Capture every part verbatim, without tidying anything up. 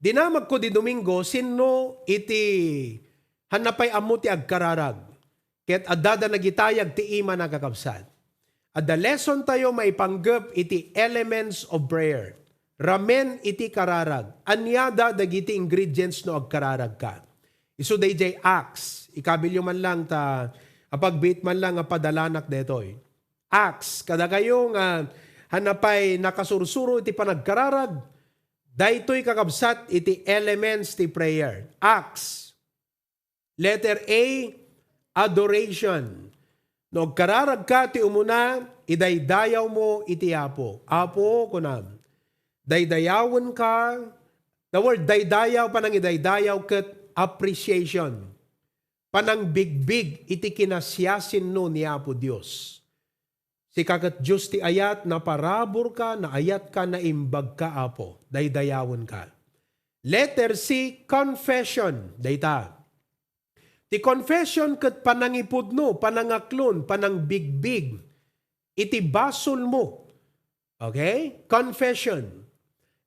Dinamagko di Domingo, sinno iti hanna pay ammo ti agkararag? Ket adda da nagitayag ti imana, kakabsat. Adda lesson tayo maipanggep iti elements of prayer. Ramen iti kararag. Ania da dagiti ingredients no agkararag ka? Isu dayjay Acts. Ikabilyo man lang ta apagbiit man lang nga padalanak detoy. Acts. Kadakayo nga hanna pay nakasursuro iti panagkararag, daytoy kakabsat iti elements ti prayer. Acts. Letter A, adoration. No agkararagka ti umuna, idaydayawmo iti Apo. Apo, kunam, daydayawenka. The word daydayaw, panangidaydayaw ket appreciation. Panangbigbig iti kinasiasinno ni Apo Dios. Sika ket Dios ti ayat, naparaburka, naayatka, naimbagka, Apo. Daydayawenka. Letter C, confession. Dayta. Ti confession ket panangipudno, panangaklon, panangbigbig iti basolmo. Okay? Confession.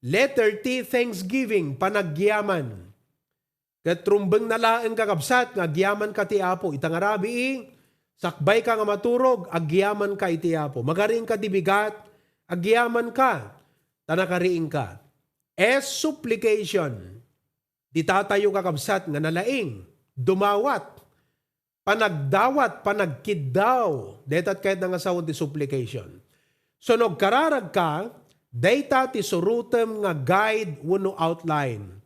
Letter T, thanksgiving, panagyaman. Ket rumbengna laeng, kakabsat, nga agyamanka ti Apo. Ita nga rabii, sakbayka nga maturog, agyamanka iti Apo. Magariingka ti bigat, agyamanka, ta nakariingka. S, supplication. Dita tayo, kakabsat, nga nalaing, dumawat, panagdawat, panagkiddaw. Dayta kayatna nga sawen ti supplication. So no agkararagka, dayta ti surotem nga guide wenno outline.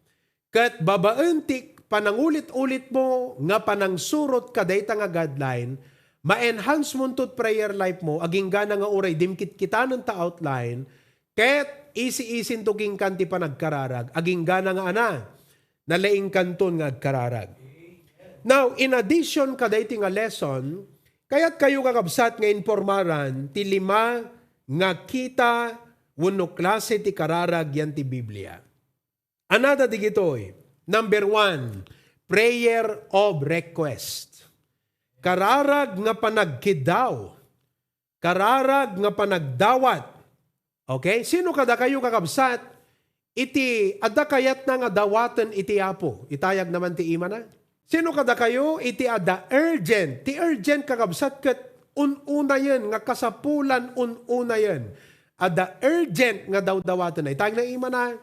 Ket babaen ti panangulit-ulitmo nga panangsurot kadayta nga guideline, ma-enhance monto ti prayer life mo, aginggana nga uray dimkitkitanen ta outline, ket isi-isinto kenka ti panagkararag, aginggana nga ana, nalaingkanton nga agkararag. Now, in addition kadaytoy nga lesson, kayatkayo, kakabsat, nga informaran ti lima nga kita wenno klase ti kararag yan ti Biblia. Anada digitoy, number one, prayer of request. Kararag nga panagkiddaw. Kararag nga panagdawat. Okay? Sino kadakayo, kakabsat, iti adda kayatna nga dawaten iti Apo? Itayagna man ti imana. Sino kadakayo iti adda urgent? Ti urgent, kakabsat, ket un-unayen, nga kasapulan un-unayen. Adda urgent nga dawdawaten. Itayagna imana.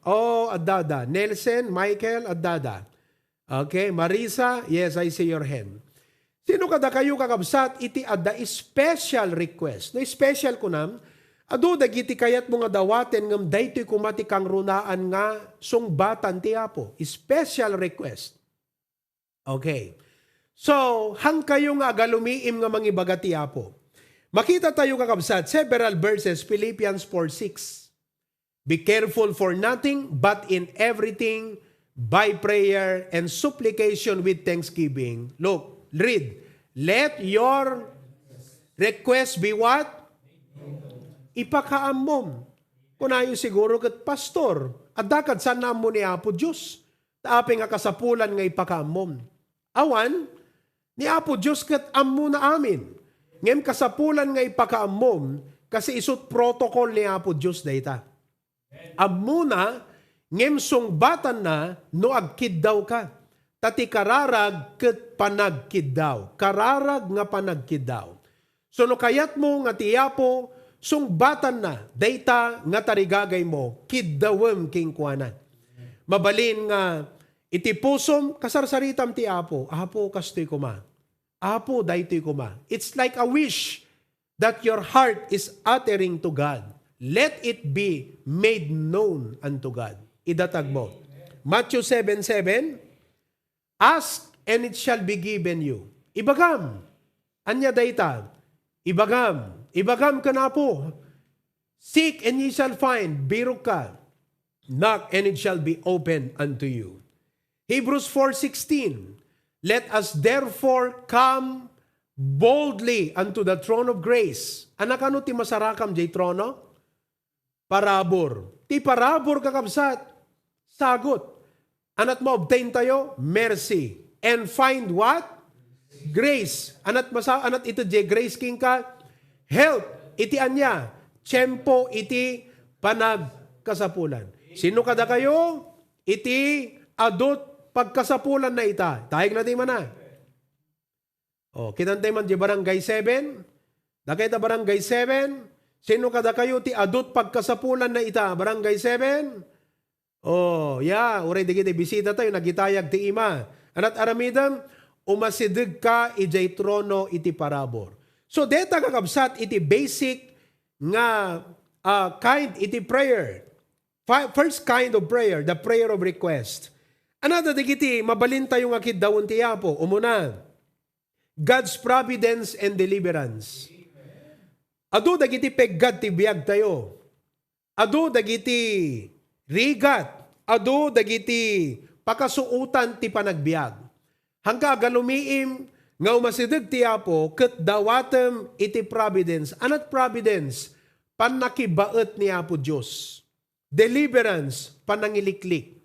O, adda, adda. Nelson, Michael, adda, adda. Okay, Marisa, yes, I see your hand. Sino kadakayo, kakabsat, iti adda special request? No special kunam, adu dagiti kayatmo nga dawaten ngem daytoy koma ti kangrunaan nga sungbatan ti Apo. Special request. Okay. So, hankayo nga agalumiim nga mangibaga ti Apo. Makita tayo, kakabsat, several verses, Philippians four six. Be careful for nothing, but in everything, by prayer and supplication with thanksgiving. Look, read. Let your request be what? Ipakaammom. Kunayo siguro ket, "Pastor, adda kad saan naammo ni Apo Dios? Ta apay nga kasapulan nga ipakaammom?" Awan, ni Apo Dios ket ammona amin. Ngem kasapulan nga ipakaammom, kasi isut protocol ni Apo Dios dayta. Ammona, ngem sungbatanna no agkiddawka. Ta ti kararag ket panagkiddaw. Kararag nga panagkiddaw. So no kayatmo nga ti Apo, sungbatanna dayta nga tarigagaymo, kiddawem kenkuana. Mabalin nga iti pusom, kasarsaritam ti Apo, "Apo, kastoy koma. Apo, daytoy koma." It's like a wish that your heart is uttering to God. Let it be made known unto God. Idatag mo. Matthew seven seven, "Ask and it shall be given you." Ibagam. Ania dayta? Ibagam. Ibagam ken Apo. "Seek and ye shall find." Birokka. "Knock and it shall be opened unto you." Hebrews four sixteen, "Let us therefore come boldly unto the throne of grace." Ania kano ti masarakam jay trono? Parabur. Ti parabur, kakabsat, sagut. Ania ti ma-obtain tayo? Mercy. And find what? Grace. Ania ti masa-, ania ti ited jay grace kenka? Help. Iti ania? Tiempo iti panagkasapulan. Sino kadakayo? iti adut pagkasapulanna ita. Tayag na ti mana. Oh, kitan tayo man di Barangay seven. Dakay ta Barangay seven. Sino kadakayo ti adut pagkasapulanna ita, Barangay seven? Oh, ya, uray dagiti bisita tayo, nagitayag ti ima. Anat aramidem, umasideg ka idiay trono iti parabur. So, deta kakabsat iti basic nga, ah, kind iti prayer. Fi-, first kind of prayer, the prayer of request. Anata dagiti mabalin tayo nga kiddawen ti Apo? Umuna, God's providence and deliverance. Adu dagiti peggad ti biag tayo. Adu dagiti rigat. Adu dagiti pakasuotan ti panagbiag. Hangka agalumiim nga umasideg ti Apo ket dawatem iti providence. Anat providence? Pannakibaet ni Apo Dios. Deliverance, panangiliklik.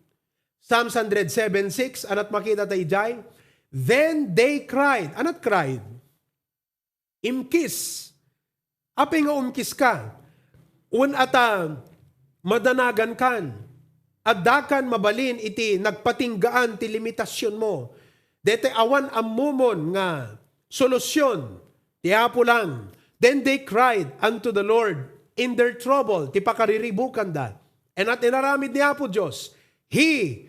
Psalms one hundred seven six, anat makita ta idiay? Then they cried. Anat cried? Imkis. Apay nga umkis ka? Wen ata madanagan kan. Adda kan mabalin iti nagpatinggaan ti limitasion mo. Dete awan ammomon nga solusion. Ti Apo lang. Then they cried unto the Lord in their trouble, ti pakariribukanda. And at inaramid ni Apo Dios, He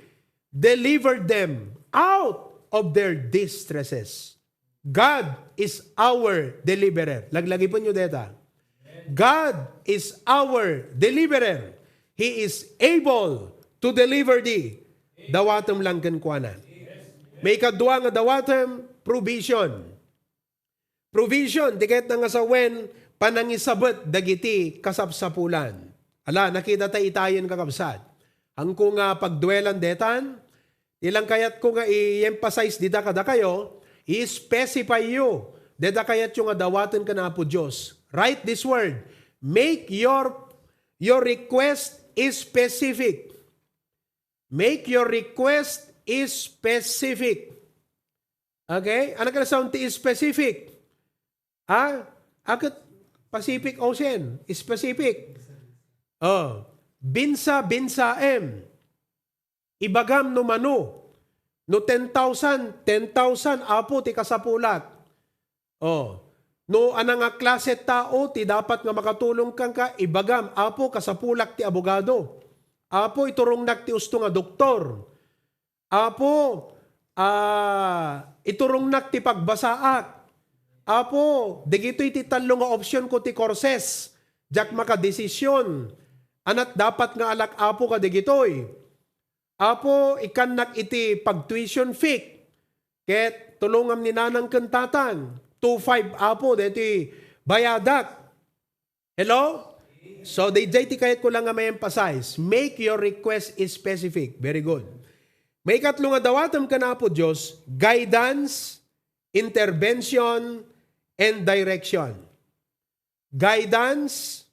delivered them out of their distresses. God is our deliverer. Laglagipenyo deta. God is our deliverer. He is able to deliver thee. Dawatem lang kenkuana. Maikadua nga dawatem, provision. Provision, ti kayatna nga sawen, panangisabet dagiti kasapsapulan. Ala, nakita ta itayen, kakabsat. Haanko nga pagduelan detan, ti lang kayatko nga i-emphasize dita kadakayo, i-specify yo deta kayatyo nga dawaten ken Apo Dios. Write this word. Make your, your request is specific. Make your request is specific. Okay? Ano ka sound ti specific? Ha? Aket Pacific Ocean, specific. Oh, binsa, binsaem. Ibagam no mano. No ten thousand, ten thousand, Apo, ti kasapulak. Oh, no ania nga klase tao ti dapat nga makatulong kenka, ibagam, Apo, kasapulak ti abogado. Apo, iturongnak ti usto nga doktor. Apo, ah, iturongnak ti pagbasaak. Apo, dagitoy ti tallo nga option ko ti courses. Diak makadesisyon. Anat dapat nga alak, Apo, kadagitoy. Apo, ikkannak iti pag-tuition fee. Ket tulongam ni nanang ken tatang. Two five, Apo, daytoy bayadak. Hello? So, daydiay ti kayatko lang nga ma-emphasize. Make your request specific. Very good. Maikatlo nga dawatem ken Apo Dios, guidance, intervention, and direction. Guidance,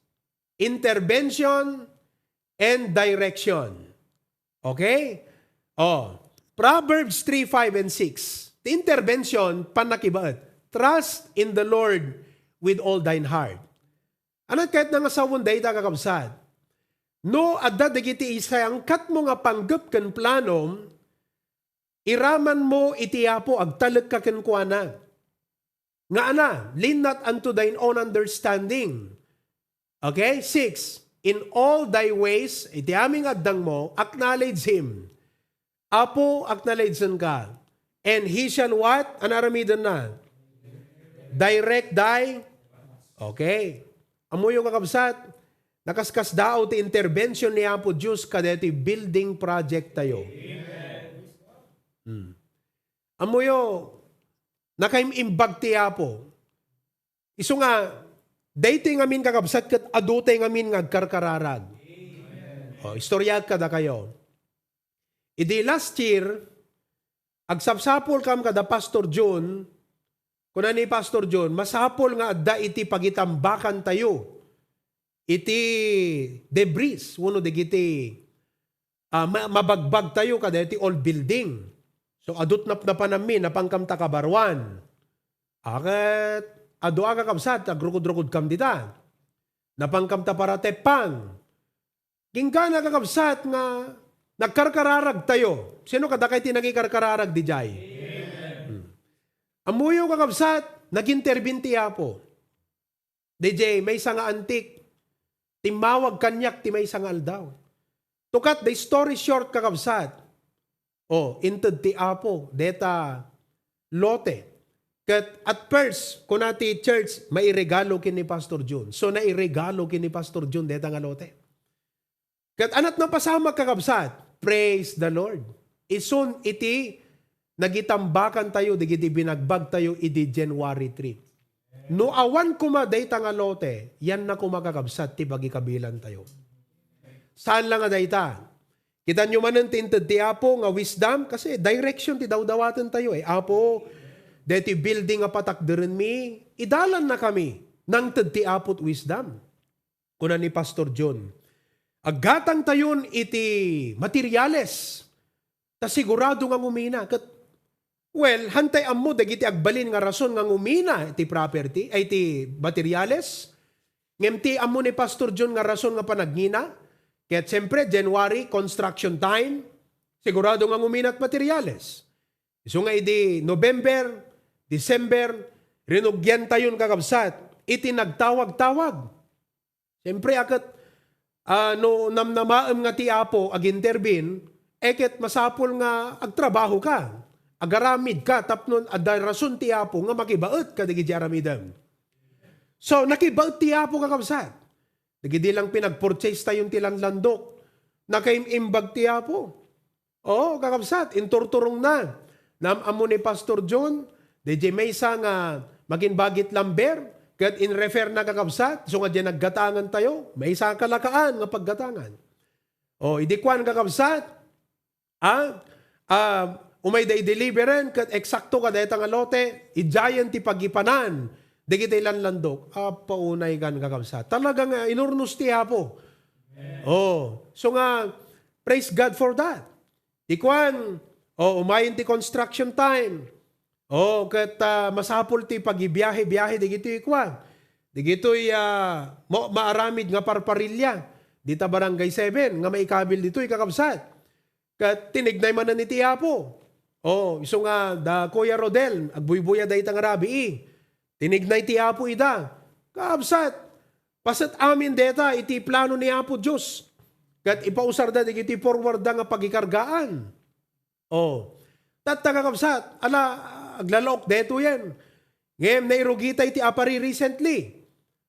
intervention, and direction. Okay? Oh, Proverbs three, five, and six. Ti intervention, pannakibaet. Trust in the Lord with all thine heart. Anat kayatna nga sawen dayta, kakabsat? No adda dagiti isayangkatmo nga panggep ken planom, iramanmo iti Apo, agtalekka kenkuana. Nga ania, lean not unto thine own understanding. Okay? Six, in all thy ways, iti amin nga addangmo, acknowledge Him. Apo, acknowledge-enka. And He shall what? Ano aramidenna? Direct thy. Okay. Ammoyo, kakabsat, nakaskasdaaw ti intervention ni Apo Dios kadaytoy building project tayo. Hmm. Ammoyo, nakaim-imbag ti Apo. Isu nga, daytoy ngamin, kakabsat, ket adutay ngamin nga agkarkararag. O, istoryaak kadakayo. Idi last year, agsapsapulkam kada Pastor John, kuna ni Pastor John, masapul nga adda iti pagitambakantayo iti debris wenno dagiti, ah, ma-, mabagbagtayo kadaytoy old building. So, adut napnapanammi, napankam ta kabaruan. Ket adu a, kakabsat, agrukod-rukodkam dita. Napankam ta parateppang. Inggana, kakabsat, nga Nagkarkararag tayo. Sino kadakay ti nangikarkararag didiay? Hmm. Ammoyo, kakabsat, nag-intervene ti Apo. Didiay maysa nga antik, timmawag kaniak ti maysa nga aldaw. To cut the story short, kakabsat, o, inted ti Apo deta lote. Ket at first, kuna ti church, mairegalo ken ni Pastor Jun. So, nairegalo ken ni Pastor Jun deta nga lote. Ket anat napasamak, kakabsat. Praise the Lord. Isun iti nagitambakan tayo, digiti binagbag tayo idi January three. No awan koma dayta nga lote, yan na koma, kakabsat, ti pagikabilan tayo. Saan la nga dayta? Kitanyo manen ti inted ti Apo nga wisdom, kasi direction ti dawdawaten tayo, eh. Apo, deti building a patakderenmi, idalan na kami. Nangted ti Apo't wisdom. Kuna ni Pastor John, aggatang tayon iti materials. Ta sigurado nga ngumina. Ket, well, hantay ammo dagiti agbalin nga rason nga ngumina iti property, ay iti materials. Ngem ti ammo ni Pastor John nga rason nga panagngina, ket siyempre, January, construction time, sigurado nga ngumina ti materials. Isu nga idi November, December, rinugian tayon, kakabsat, iti nagtawag-tawag. Siyempre, a ket, ah, no namnamaem nga ti Apo ag-intervene, e ket masapul nga agtrabaho ka, agaramid ka, tapno adda rason ti Apo nga makibaet kadagiti aramidem. So, nakibaet ti Apo, kakabsat. Dagidi lang pinag-purchase tayon ti lanlandok, nakaim-imbag ti Apo. Oo, kakabsat, inturturongna. Naam-ammo ni Pastor John, diay maysa nga makinbagit lumber, ket in-refer na, kakabsat, isu nga diay naggatangan tayo, maysa a kalakaan nga paggatangan. O, idi kuan, kakabsat, a, a, umay da i-deliveren, ket eksakto kadayta nga lote, idiayen ti pagipanan dagiti lanlandok. A, paunay kan, kakabsat. Talaga nga inurnos ti Apo. O, so nga, praise God for that. Ti kuan, o, umayen ti construction time. O, ket, ah, masapul ti pagibiahe-biahe dagitoy kuan. Dagitoy, ah, mo-, maaramid nga parparilya. Dita Barangay seven, nga maikabil ditoy, kakabsat. Ket tinignay manen iti Apo. O, isu nga da Kuya Rodel, agbuybuya dayta nga rabii. Tinignay ti Apo ida. Kakabsat, paset amin deta iti plano ni Apo Dios. Ket ipausarda dagiti forward da nga pagikargaan. O. Tatta, kakabsat, ala, aglalaok detoyen. Ngem nairugita iti apari recently.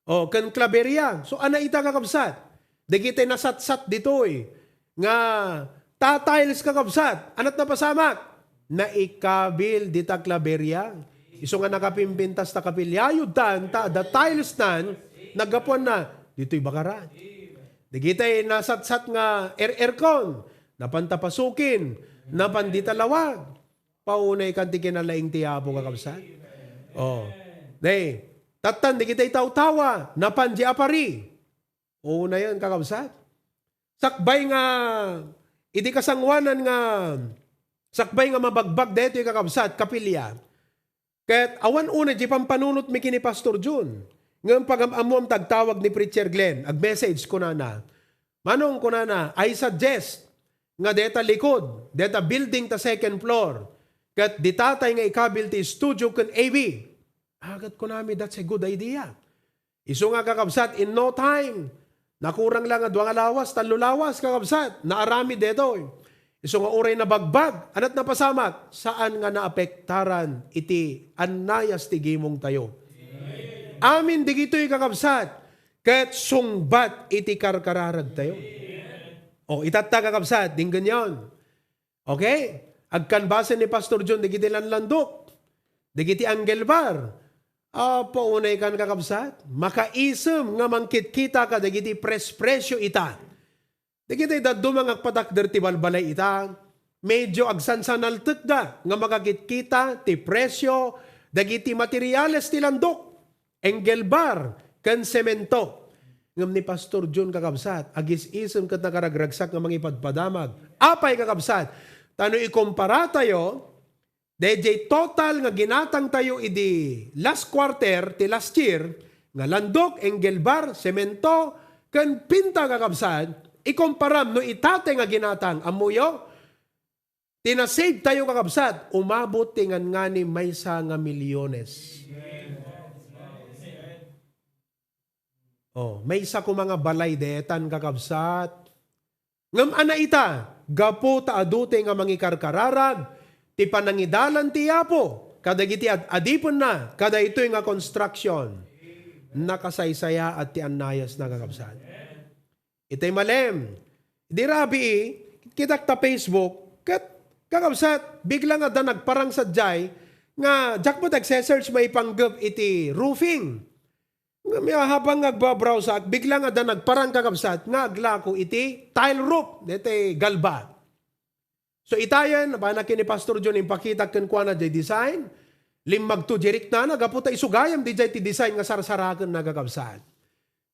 O, ken Claveria. So, ana ita, kakabsat? Dagiti nasatsat ditoy nga ta-tiles, kakabsat. Anat napasamak? Naikabil dita Claveria. Isu nga nakapimpintas ta kapiliayod tan, ta adda tiles nan, naggapuanna ditoy bagaran. Dagiti nasatsat nga air-aircon, napan ta pasukin, napan dita lawag. Paunay kan ti kinalaing ti Apo, kakabsat. O. Nay, tattan dagiti tawtawa, napan di apari. Unayen, kakabsat. Sakbay nga, idi kasangoanan nga, sakbay nga mabagbag daytoy, kakabsat, kapilya. Ket awan unay di pampanunotmi ken ni Pastor Jun. Ngem pagam-ammoam ti agtawag ni Preacher Glenn, ag-message kunana, "Manong," kunana, "I suggest nga deta likod, deta building ta second floor, ket dita tay nga ikabil ti studio ken A V." A, ket kunami, "That's a good idea." Isu nga, kakabsat, in no time, nakurang la nga dua nga lawas, tallo lawas, kakabsat, naaramid detoy. Isu nga uray nabagbag, anat napasamak, saan nga naapektaran iti annayas ti gimong tayo. Amin digitoy, kakabsat, ket sungbat iti karkararag tayo. O, itatta, kakabsat, dinggenyon. Okay? Agkanbasen ni Pastor John dagiti lanlandok, dagiti angle bar. Apo, unay kan, kakabsat, makaisem nga mangkitkita kadagiti pres-presyo ita. Dagiti dadduma nga agpatakder ti balbalay ita, medyo agsansanaltekda nga makakitkita ti presyo dagiti materials ti landok. Angle bar, ken semento. Ngem ni Pastor John, kakabsat, agis-isem ket nakaragragsak nga mangipadpadamag. Apay, kakabsat? Ta no ikumpara tayo, daydiay total nga ginatang tayo idi last quarter ti last year, nga landok, angle bar, semento, ken pinta, kakabsat, Ikomparam no ita tay nga ginatang, ammoyo? Ti nasave tayo, kakabsat, umabot ti ngan-ngani maysa nga milyones. Oh, maysa koma nga balay detan, kakabsat. Ngem ania ita, gapu ta adu tay nga mangikarkararag, ti panangidalan ti Apo, kadagiti ad-adipenna, kadaytoy nga construction. Nakasaysayaat ti annayasna, kakabsat. Itay malem, idi rabii, kitak ta Facebook, ket kakabsat, bigla nga adda nagparang sadiay, nga diak met agse-search maipanggep iti roofing. Ngem habang nga agbabrowse ak, bigla nga adda nagparang, kakabsat, nga aglako iti tile roof, daytoy galba. So, itayen, napanak ken ni Pastor John, impakitak kenkuana jay design, limmagto jay riknana, gapu ta isu gayam diay ti design nga sarsarakenna, kakabsat.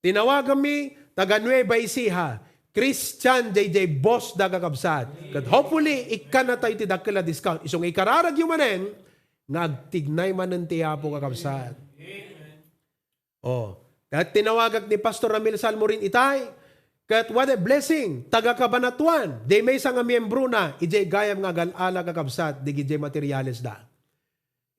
Tinawaganmi, taga Nueva Ecija, Christian jay jay boss da, kakabsat. Ket hopefully, ikkannatayo ti dakkel a discount. Isu nga ikararagyo manen, nga agtignay manen ti Apo, kakabsat. Oh, ket tinawagak ni Pastor Ramil Salmorin itay, ket what a blessing, taga Cabanatuan, jay maysa nga miembrona, idiay gayam nga agal-ala, kakabsat, dagiti materialesda.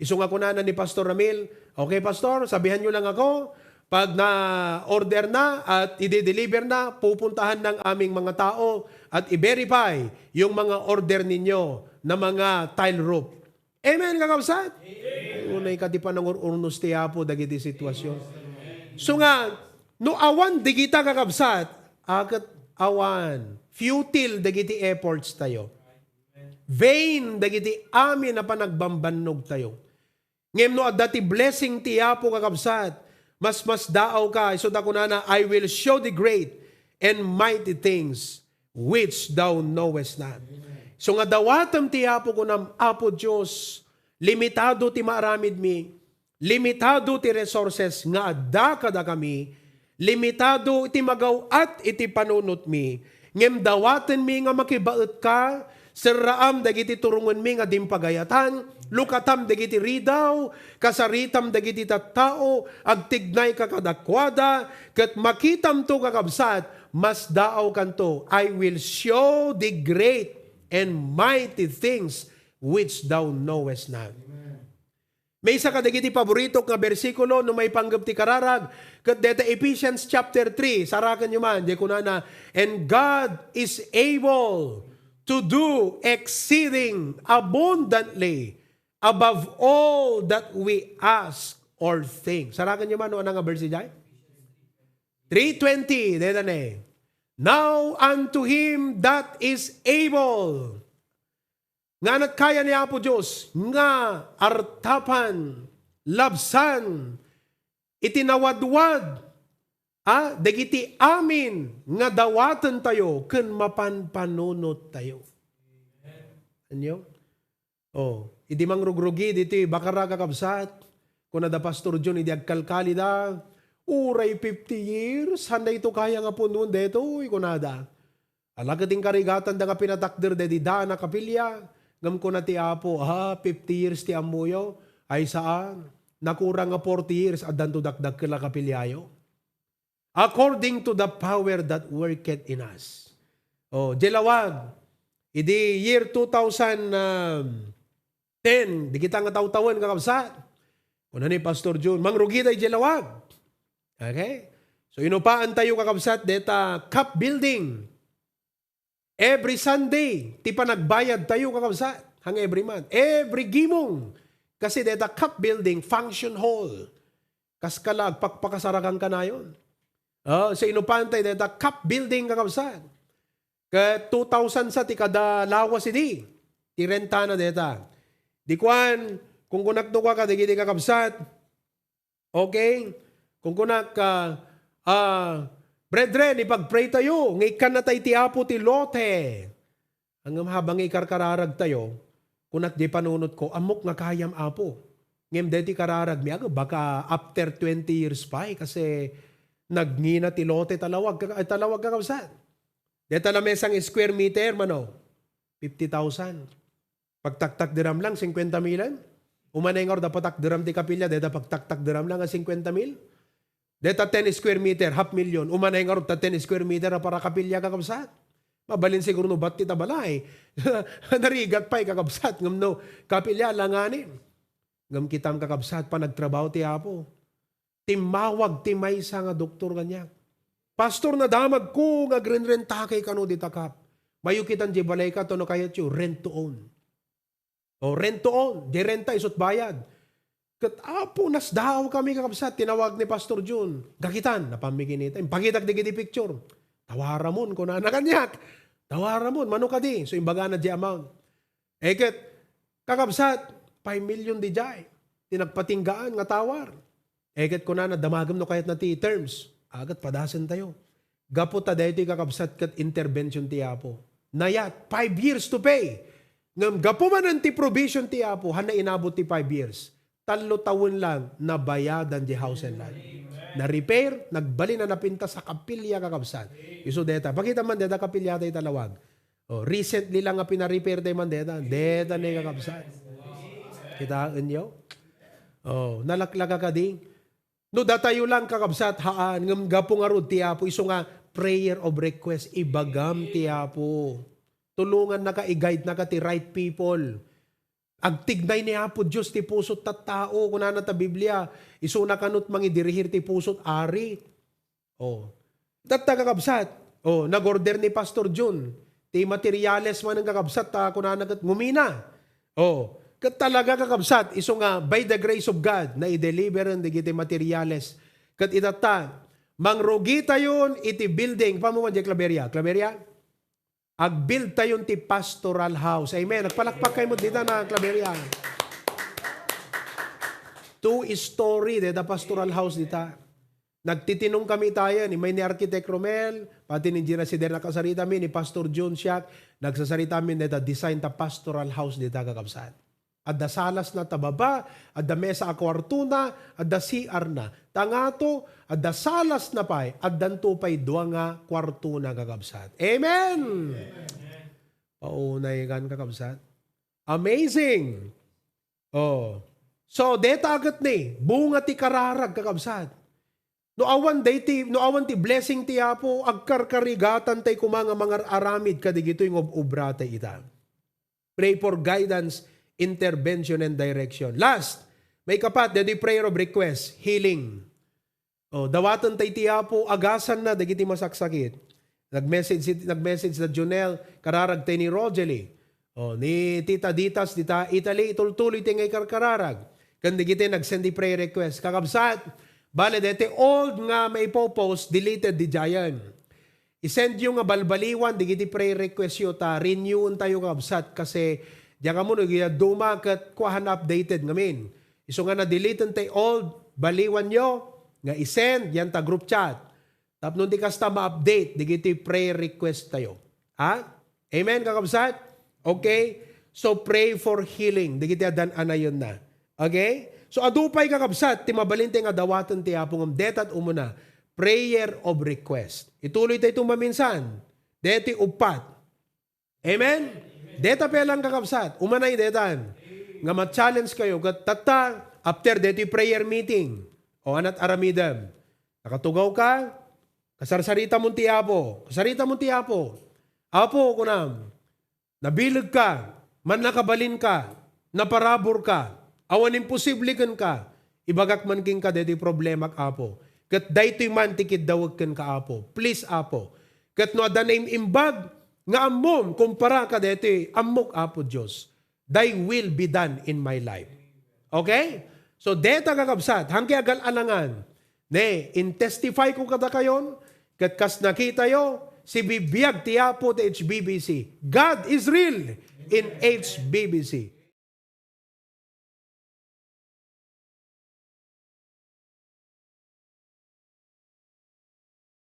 Isu nga kunana ni Pastor Ramil, "Okay, Pastor, sabihanyo lang ako, pag na-order na at ide-deliver na, pupuntahan ng aming mga tao at i-verify yung mga order ninyo na mga tile roof." Amen, kakabsat? Amen. Unay ka ti panangur-urnos ti Apo dagiti sitwasyon. So nga, no awan digita, kakabsat, aket awan. Futile dagiti efforts tayo. Vain dagiti amin a panagbambannog tayo. Ngem no adda ti blessing ti Apo, kakabsat, masmasdaaw ka. Isu ta kunana, "I will show the great and mighty things which thou knowest not." So nga dawatem ti Apo, kunam, "Apo Dios, limitado ti maaramidmi, limitado ti resources nga adda kadakami, limitado iti magaw-at iti panunotmi, ngem dawatenmi nga makibaetka, serraam dagiti turongenmi nga dimpagayatan, lukatam dagiti ridaw, kasaritam dagiti tattao, agtignayka kadakuada, ket makitamto, kakabsat, masdaawkanto. I will show thee great and mighty things which thou knowest not." Maysa kadagiti paboritok nga bersikulo no maipanggep ti kararag, ket deta Ephesians chapter three, sarakenyo man, diay kunana, "And God is able to do exceeding abundantly above all that we ask or think." Sarakenyo man no ania nga verse diay? Three twenty, deta ne, "Now unto him that is able." Nga nagkaya ni Apo Dios nga artapan, labsan, iti nawadwad, a, dagiti amin nga dawaten tayo ken mapanpanunot tayo. Anyo? Oh, idi mangrugrugi ditoy bakara, kakabsat, kuna da Pastor John idi agkalkalida, "Uray fifty years, han dayto kaya nga punon daytoy," kunada. Ala ket inkarigatanda nga pinatakder daydi daan a kapilya, ngem kuna ti Apo, "Ah, fifty years ti ammoyo? Ay saan, nakurang nga forty years, addanto dakdakkel a kapilyayo." According to the power that worketh in us. Oh, diay lawag, idi year two thousand ten, dagita nga tawtawen, kakabsat. Kuna ni Pastor Jun, mangrugi tayo diay lawag. Okay? So, inupaan tayo, kakabsat, deta cup building. Every Sunday, ti panagbayad tayo, kakabsat, hang every month. Every gimong, kasi deta cup building, function hall. Kas kala agpakpakasarakan kanayon. Oh, so inupaan tayo deta cup building, kakabsat. Ket two thousand sa ti kada lawas idi, ti rentana deta. Di kuan, kung kunak no kua kadagiti kakabsat, okay? Kung kunak, ah, ah, "Brethren, ipag-pray tayo, nga ikkan na tayo ti Apo ti lote." Ngem habang ikarkararag tayo, kunak diay panunot ko, "Ammok nga kayam, Apo. Ngem deti kararag mi, aga, baka after twenty years pa, eh, kasi nagngina ti lote, talawag ka, ay, talawag ka, kabsat." Deta la mesang square meter, mano? Fifty thousand. Pagtaktakderam lang, singkwenta milen. Umanay nga da patakderam ti kapilya, deta pagtaktakderam lang a singkwenta mil. Deta ten square meter, half million. Umanay ngarud ta ten square meter a para kapilya, kakabsat. Mabalin siguro no batti ta balay. Narigat pay, kakabsat, ngem no kapilya, alanganin. Ngem kitam, kakabsat, panagtrabaho ti Apo. Timmawag ti maysa nga doktor kaniak. "Pastor, nadamagko nga agrenrentakay kano dita, Kap. Mayo kitan di balayka, ta no kayatyo, rent to own." O, rent to own. Di renta, isut bayad. Ket, "Apo, nasdaawkami, kakabsat." Tinawag ni Pastor Jun. "Gakitan," napanmi kinita. Impakitak dagiti picture. "Tawaramon," kunana kaniak. "Tawaramon, mano kadi?" So, imbagana di amount. Eh, ket, kakabsat, five million di jay. Ti nagpatinggaan nga tawar. Eh, ket kunana, "Damagem no kayatna ti terms." Agat padasentayo. Gapu ta daytoy, kakabsat, ket intervention ti Apo. Nayat, five years to pay. Ngem gapu manen ti provision ti Apo, hanna inabot ti five years. Tallo tawen lang, nabayadan di house and lot. Na-repair, nagbalin a napintas a kapilya, kakabsat. Isu deta. Pakita man deta kapilya tayo talawag. Oh, recently lang nga pina-repair tayo man deta. Deta ne, kakabsat. Kitaenyo? Oh, nalaklaka kadi. No datayo lang, kakabsat, haan, ngem gapu ngarud ti Apo, isu nga prayer of request, ibagam ti Apo. Tulongannaka, i-guide naka ti right people. Agtignay ni Apo Dios ti pusot tattao, kunana ta Biblia, isuna kanut mangidirihir ti pusot ari. Oh. Tatta, kakabsat. Oh, nag-order ni Pastor Jun ti materials manen, kakabsat, ta kunana ket ngumina. Oh, ket talaga, kakabsat, isu nga by the grace of God, naideliveran dagiti materials. Ket itatta, mangrugitayon iti building. Pamuman di Claveria. Claveria? Agbuild tayon ti pastoral house. Amen. Nagpalakpak kayo mo dita na Claveria. Two-story deta pastoral house dita. Nagtitinong kami tayo, ni may ni Architect Romel, pati ni Engineer Sider nakasarita mi, ni Pastor Jun siak, nagsasarita mi deta design ta pastoral house dita, kakabsat. Adda salasna ta baba, adda mesa a kuartona, adda C R na. Ta ngato, adda salasna pay, addanto pay dua nga kuartona, kakabsat. Amen! Paunay kan, kakabsat. Amazing! Oh. So, deta aget ni, bunga ti kararag, kakabsat. No awan dayta, no awan ti blessing ti Apo, agkarkarigatan tay koma nga mangar-aramid kadigitoy nga ob-obra tay ita. Pray for guidance, intervention, and direction. Last, maikapat, daytoy prayer of request, healing. Oh, dawaten tay ti Apo, agasanna dagiti masaksakit. Nag-message, nag-message da Jonel, kararag tay ni Rogely. Oh, ni Tita Ditas, dita Italy, itultuloy ti nga ikarkararag. Ken dagiti nag-send ti prayer request. Kakabsat, bale, deti old nga maipopost, deleted di giant. I-send yo nga balbaliwan dagiti prayer request yo ta renewen tayo, kabsat, kasi diak ammo no, iya duma ket kuahan updated ngamin. Isu nga na-delete tay old, baliwan yo nga i-send yan ta group chat. Tapno di kasta ma-update dagiti prayer request tayo. Ha? Amen, kakabsat? Okay? So pray for healing dagiti addan-anayon na. Okay? So adu pay, kakabsat, ti mabalin ti nga dawaten ti Apo ngem detat umuna, prayer of request. Ituloy tayo itong maminsan. Deti uppat. Amen? Deta pay lang, kakabsat. Umanay detan. Nga ma-challenge kayo. Ket tatta, after deti prayer meeting, o anat aramidem. Nakatugaw ka, kasarsarita mo ti Apo. Kasarita mo ti Apo. Apo, kunam, nabileg ka, mannakabalin ka, naparabur ka, awan imposible kenka, ibagak man kenka daytoy problemak, Apo. Ket daytoy man ti kiddawek kenka, Apo. Please, Apo. Ket no adda naim-imbag nga ammom kumpara kadaytoy ammok, Apo Dios, thy will be done in my life. Okay? So, deta, kakabsat, hangke agal-alangan. Ne, in-testify ko kadakayon, ket kas nakitayo, sibibiag ti Apo ti H B B C. God is real in H B B C.